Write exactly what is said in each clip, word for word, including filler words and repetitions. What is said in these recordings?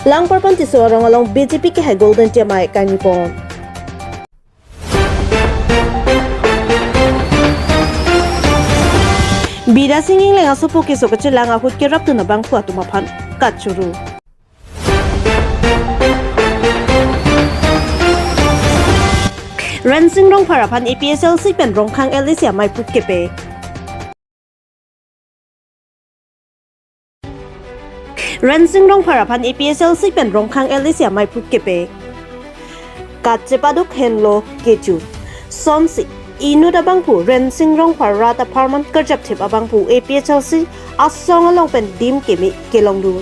Langparpan Tisso arong along B J P kehai Golden Tiamai kangni pon. Bidya Sing Engleng asopo keso kachelang ahut kerapdun abangphu atum aphan kachoro. Rensing Rongphar aphan A P H L C pen Rongkhang L A C amaiphu kepe. Rensing Rongphar aphan A P H L C pen Rongkhang L A C amaiphu kepe. Kachepaduk henlo kecho. Sonsi inut abangphu Rensing Rongphar rat apharman karjapthip abangphu A P H L C asong along pen dim keme kelongdun.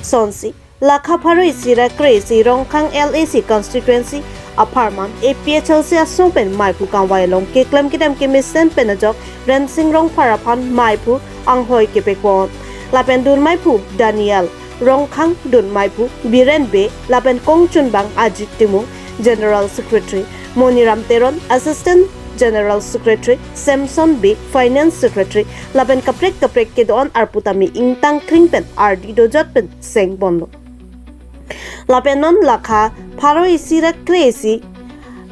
Sonsi lakha pharo isi ra kre-isi Rongkhang L A C constituency apharman A P H L C asong pen maiphu kangvai along keklem kedam kemesen pen ajok Rensing Rongphar aphan maiphu anghoi kepekpon. Lapen dunmaiphu Daniel Rongkhang, dunmaiphu Biren Bey, lapen kongchunbang Ajit Timung, General Secretary, Moniram Teron, Assistant General Secretary, Samson Bey, Finance Secretary, lapen kaprek kaprek kedo-an arpu tame ingtang kring pen ardi dojot pen sengponlo. Lapen non lakha pharo isi ra kre-isi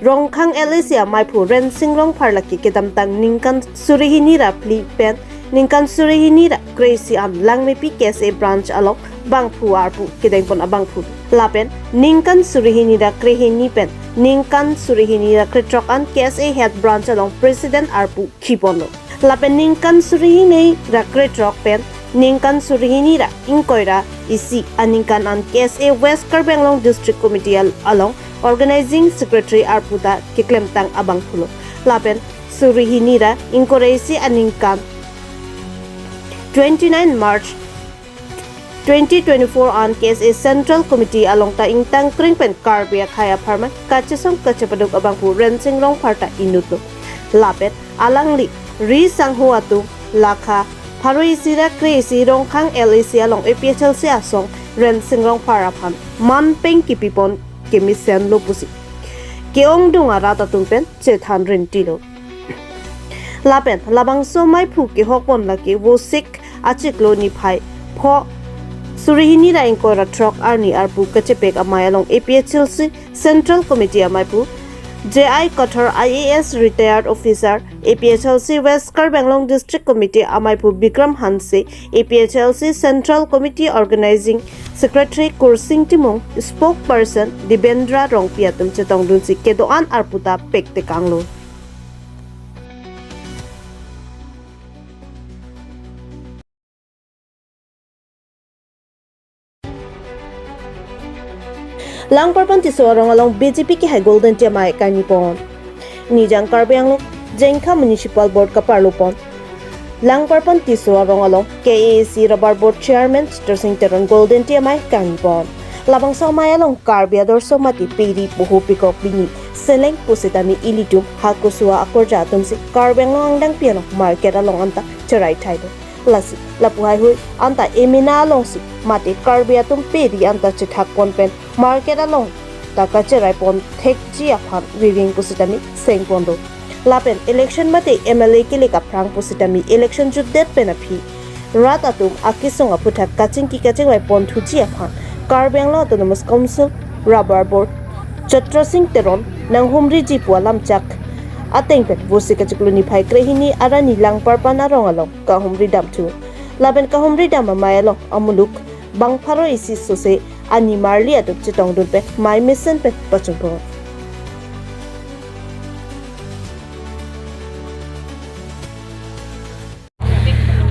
Rongkhang L A C amaiphu Rensing Rongphar lake kedamtang ningkan suri hini ra phli pen ningkan suri hini ra kre-isi an Langmepi K S A branch along bangphu arpu kedengpon abangphu. Lapen ningkan suri hini ra kre hini pen ningkan suri hini ra krethrok an K S A head branch along president arpu khiponlo. Lapen ningkan suri hini ra krethrok pen ningkan suri hini ra ingkoi ra isi aningkan an K S A West Karbi Anglong District Committee al-, along Organizing Secretary arpu ta keklemtang abangphulo. Lapen suri hini ra ingkoi ra isi aningkan twenty-nine March twenty twenty-four an K S A Central Committee along ta ingtang kring pen Karbi akhei apharman kachesong kachepaduk abangphu Rensing Rongphar ta inutlo. Lapen alangli ri sangho atum lakha pharo isi ra kre-isi Rongkhang L A C along A P H L C asong Rensing Rongphar aphan manpeng kipipon kemesenlo pusi ke-ongdung arat atum pen chethan rintilo. Lapen labangso maiphu kehokpon lake Vosik achiklo niphai pho suri hini ra ingkoi ra throk arni arpu kachepek amei along A P H L C Central Committee amaiphu J I Kathar I A S retired officer, A P H L C West Karbi Anglong District Committee amaiphu Bikram Hanse, A P H L C Central Committee Organizing Secretary Kursing Timung, Spokesperson Dibendra Rongpi atum chetongdunsi kedo-an arpu ta pektekanglo. Langparpan Tisso arong along B J P kehai Golden Tiamai kangni pon. Nijang Karbi Anglong Jengkha Municipal Board kaparlopon Langparpan Tisso arong along K A A C Rubber Board Chairman Chittor Sing Teron Golden Tiamai kangni pon. Labangso amei along Karbi adorso mate peri poho pekok bini seleng pusitame ilitum hakusua akorja atumsi Karbi Anglong angdengpi along market along anta cherai thailo. Lasi lapu haihui anta emena alongsi mate Karbi atum peri anta chethakpon pen market along ta kacherai pon thekji aphan virving pusitame sengponlo. Lapen election mate M L A kelek aphrang pusitame election jutdet pen aphi rat atum akesung aphuthak kachingki kachingvai pon thuji aphan Karbi Anglong Autonomous Council Rubber Board Chittor Sing Teron nanghumriji pu alam chak ateng pen Vosik achiklo niphai krehini arni Langparpan arong along kahumri damthu. Lapen kahumri dam amei along amuluk bang pharo isi sose ani marli atum chetongdun pen mei mesen pen pachunpon.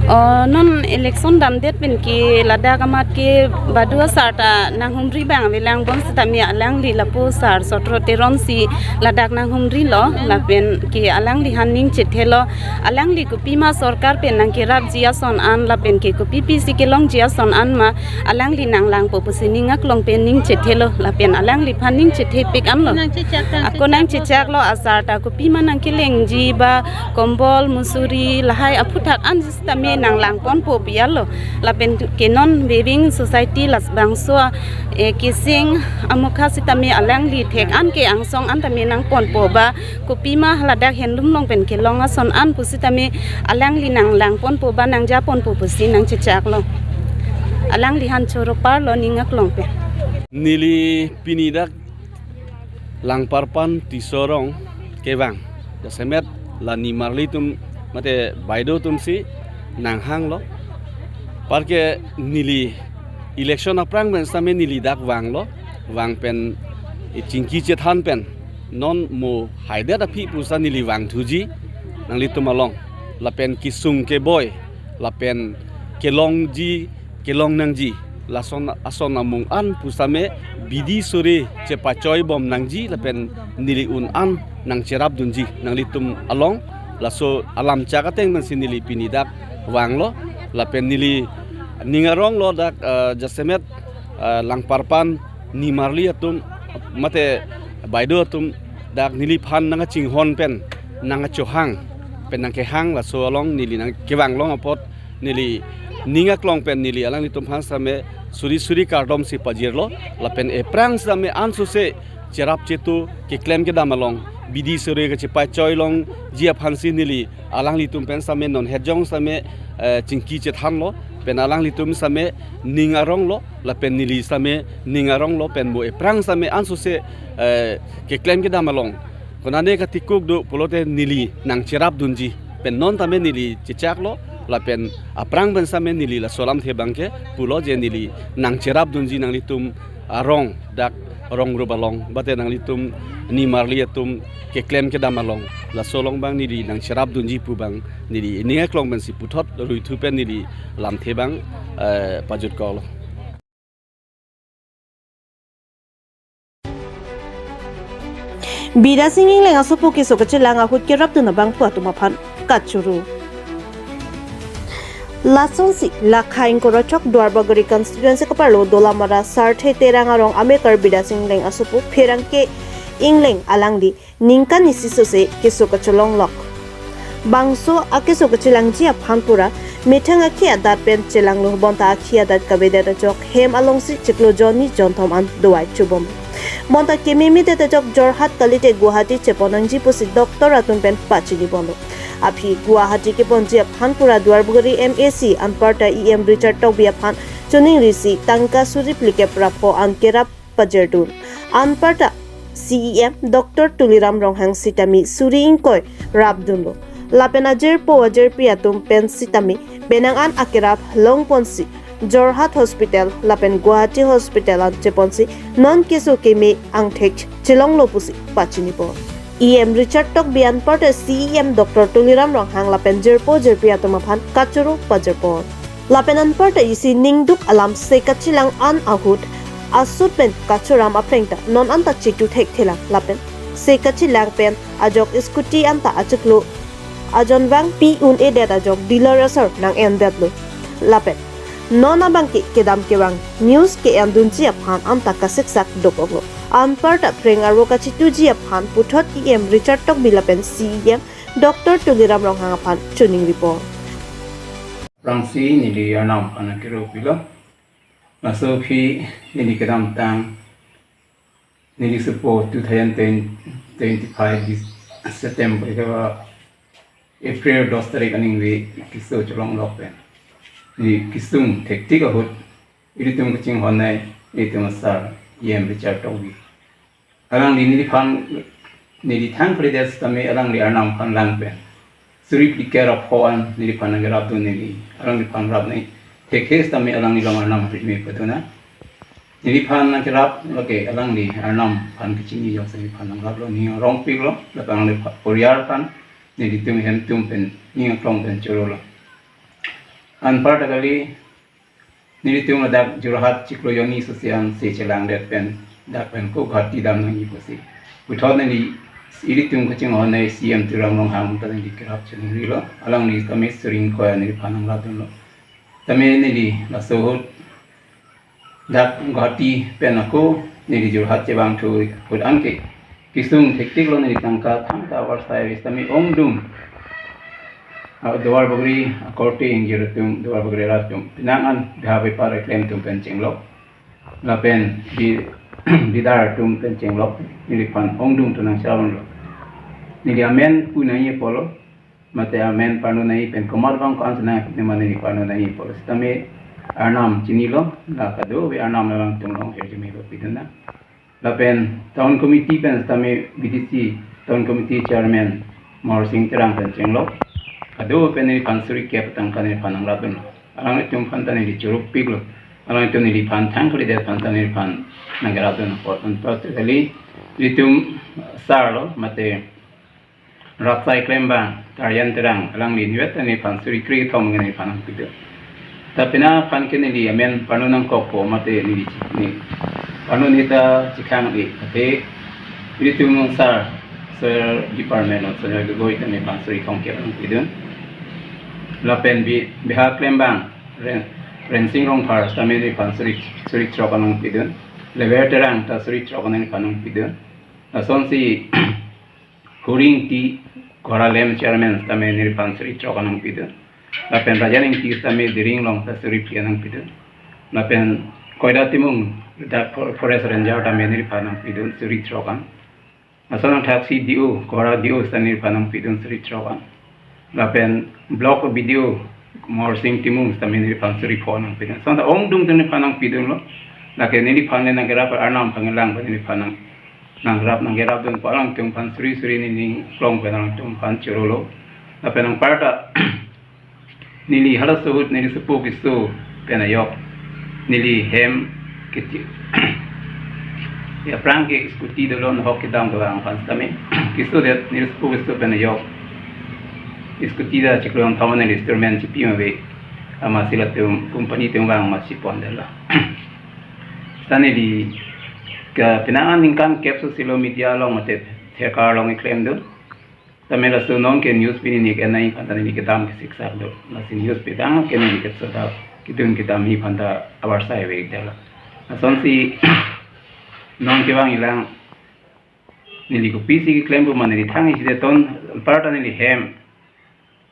Oh, non election damdet pen ke ladak amat ke badu asar ta nanghumri abang avelang bonsitame alangli lapu sar Chittor Teron si ladak nanghumrilo lapen ke alangli aphan ning chethelo. Alangli kopima sorkar pen nangkerapji ason an lapen ke kopi pisi kelongji ason an ma alangli nanglangpo pusi ning aklong pen ning chethelo lapen alangliphan ning chethepik anlo. Ako nangchechaklo asar ta kopima nangkelengji ba kombol musuri lahai aphuthak an sitame nanglangponpo pi alo. Lapen ke non weaving society labangso, eh, keseng amokha sitame alangli thek an ke angsong an tame nangponpo ba kopima ladak handloom along pen kelong ason an pusitame alangli nanglangponpo ba nangjaponpo pusi nangchechaklo. Alangliphan choro parlo ning aklong pen. Neli pini dak Langparpan Tisorong kevang. Jasemet la nimarli atum mate baido atum si nanghanglo. Anparke neli election aphrang pen sitame neli dak vanglo. Vang pen, eh, chingki chethan pen non mo haidet aphi pu sita neli vangthuji nanglitum along. Lapen kesung keboi, lapen kelongji, kelong nangji, lason ason amung an pu sitame bidi sore chepachoi bom nangji, lapen neli un an nangcherapdunji nanglitum along. Laso alam chak ateng pensi neli pini dak vanglo. Lapen neli ning aronglo dak, eh, jasemet, eh, Langparpan nimarli atum mate baido atum dak neliphan nangkachinghon pen, nangkachohang pen, nangkehang, laso along neli nangkevang long apot neli ning aklong pen neli alanglitum aphan sitame suri suri kardom si pajirlo. Lapen ephrang sitame ansose cherap chetu keklem kedam along bidi sore kachepachoi longji aphansi neli alanglitum pen sitame non hetjong sitame, eh, chingki chethanlo, pen alanglitum sitame ning aronglo, lapen neli sitame ning aronglo, pen mo ephrang sitame ansose, eh, keklem kedam along konane katikuk do pulote neli nangcherapdunji, pen non tame neli chechaklo, lapen aphrang pen sitame neli laso alamthe abangke pulo je neli nangcherapdunji nanglitum arong dak rong rup along, mate nanglitum nimarli atum keklem kedam along, laso along abang neli nangcherapdunji pu abang neli ning aklong pensi puthot ruithu pen neli lamthe abang, eh, pajutkoklo. Bidya Sing Engleng asopo keso kachelang ahut kerapdun abangphu atum aphan kachoro. Lasonsi Lakha ingkoi ra throk Duarbagori constituency keparlo Dolamara Sarthe Terang arong amekar Bidya Sing Engleng asopo pherangke Engleng alangli ningkan isi sose keso kacholonglok. Bangso akeso kachelangji aphan pura methang akhi adat pen chelanglo, bonta akhi adat kavedet ajok hem alongsi chiklo jonni jonthom an dovai chubom. Bonta kememedet ajok Jorhat kalite Guwahati chepon nangji pusi doctor atum pen pachinibomlo. Aphi Guwahati keponji aphan pura Duarbagori M A C anparta E M Richard Tokbi aphan choningrisi tangka suri phlikep ra pho an kerap pajirdun. Anparta C E M Doctor Tuliram Ronghang sitame suri ingkoi rapdunlo. Lapen ajirpo ajirpi atum pen sitame penang an akerap longponsi Jorhat Hospital lapen Guwahati Hospital an cheponsi non keso keme angthek chelonglo pusi pachinipo. E M Richard Tokbi anparta C E M Doctor Tuliram Ronghang lapen jirpo jirpi atum aphan kachoro pajirpo. Lapen anparta isi ningduk alam se kachelang an ahut asut pen kachoram apreng ta non anta chitu thekthelang lapen se kachelang pen ajok scooty anta achiklo ajon vangpi un-edet ajok dealer asor nang-endetlo. Lapen non abangke kedam kevang news ke-endunji aphan anta kasiksak dokoklo. Anparta phreng arvo kachituji aphan puthot E M Richard Tokbi lapen C E M Doctor Tuliram Ronghang aphan choningripo. Aphrangsi neli arnam aphan akero pilo. Laso aphi neli kedamtang neli sopo two thousand twenty-five this September ke ba April dos tarik aningve keso cholonglok pen neli kesung thektik ahut ilitum kachinghonnei ilitum asar E M Richard Tokbi. Alangli neliphan neli thangkredet sitame alangli arnam aphan lang pen suri phlikep ra pho an neliphan nangkerapdun, neli alangliphan rapnei thekthe sitame alangli along arnam ri me padona. Neliphan nangkerap lake alangli arnam aphan kachini jokse neliphan nangraplo, ning arongpiklo, lapen alangli pha-, poriyal aphan nelitum hem atum pen ning aklong pen chorolo. Anparta kali nelitum ladak Jorhat chiklo jonni sose an se chelangdet pen dak pen ko Guwahati dam nangji pusi puthot neli ilitum kachinghonnei C E M Tuliram Ronghang ta neli kerap choningrilo. Alangli tame suri ingkoi neliphan nangrapdunlo. Tame neli laso ahut dak Guwahati pen ako neli Jorhat chevangthu ahut anke kesung thektiklo, neli tangka thangta avarsai ave sitame ongdung. Ah, Duarbagori akorte ingjir atum, Duarbagori arat atum penang an beha bepar keklem atum pen chenglok. Lapen bi-, bidar atum pen chenglok. Neliphan ongdung atum nangchalonlo. Neli amen pu nangji apotlo, mate amen parno nangji pen komat abang ko-an si nang ne mane neli parno nangji apotlo. Sitame Arnam chinilo, la kadokave Arnam alangtum along hirjume pidun nang. Lapen town committee pen sitame B D C town committee chairman Morsing Terang pen chenglok, kadokave pen neliphan suri kep tangka neliphan nangrapdun. Alanglitum aphan ta neli chirupiklo. Alanglitum neliphan thang kalidet aphan ta neliphan nangkerapdun apot. Anparta kali, ilitum sar lo, mate rat asai klembang Tarjan Terang, alangli nivet ta neliphan suri kre kethom neliphan nangpidun. Ta penang aphan ke neli amen parno nangkokpo, mate neli ni parno ni ta chikhang-e, athe ilitum sar, sar department lo, sar Gogoi ta neliphan suri thomkep nangpidun. Lapen bi, biha klembang Ren, Rensing Rongphar sitame neliphan suri, suri throk nangpidun. Lever Terang ta suri throk neliphan nangpidun. Lasonsi Huring Ingti, Kohora Lem chairman sitame neliphan suri throk nangpidun. Lapen Rajan Ingti sitame Dering along ta suri phli nangpidun. Lapen Koida Timung, dak for-, forest ranger tame neliphan nangpidun suri throk an. Lason angthak si D O, Kohora D O sitame neliphan nangpidun suri throk an. Lapen block B D O Morsing Timung sitame neliphan suri pho nangpidun. Lason ta ongdung ta neliphan nangpidunlo. Lake neliphan le nangkerap Arnam aphan kelang pen neliphan nang, nangrap nangkerapdunpo, alangtum aphan suri suri neli ning klong pen alangtum aphan chirolo. Lapen anparta neli halaso ahut neli sopo keso pen ajok, neli hem kiti, ya, aphrang ke scooty dolo, nahok kedam dolo, aphan sitame keso det, neli sopo keso pen ajok scooty ta chiklo kethom neli installment chipi ma ave, amatsi latum company atum vang amatsi pondetlo. Sita neli ke penang aningkan kep so silo media along mate thekar along keklemdun. Tame laso non ke news pini ni ke nai kata ni kedam ke siksak do. Lasi news pi tang ke ni ke soda kedun kedam ni aphan ta abar sai ave dela. Lasonsi non kevang ilang, neli kopisi keklem pu ma neli thang isi det ton, anparta neli hem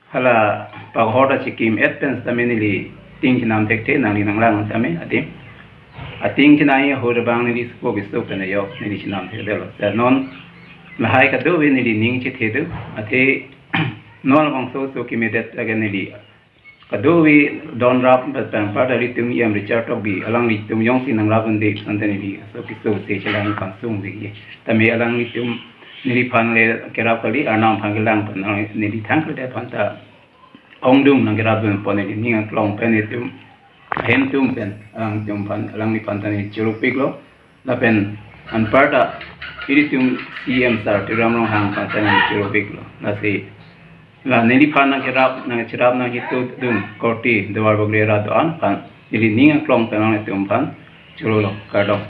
hala paghor ta chikim et pen sitame neli ting chenam thekthe, nangli nanglang tame adim. Ating chenai ahut abang neli sopo keso pen ajok neli chenam thekdetlo. Sita non lahai kadokave neli ning chethe do. Athe non labangso oso kemedet lake neli kadokave donrap, anparta ilitum E M Richard Tokbi, alanglitum jongsi nangrap un-e, ante neli oso keso se chelang pansung ave. Tame alanglitum neliphan le kerap kali, Arnam aphan kelang pen neli thang kalidet aphan ta ongdung nangkerapdunpo, neli ning aklong pen, itum ahem atum pen, alangtum aphan, alangliphan ta neli chirupiklo. Lapen anparta ilitum C M sir Tuliram Ronghang aphan ta neli chirupiklo. Lasi la neliphan nangkerap, nangcherap, nangchetudun korte Duarbagori arat do-an aphan neli ning aklong pen alangtum aphan chirolo, kardom.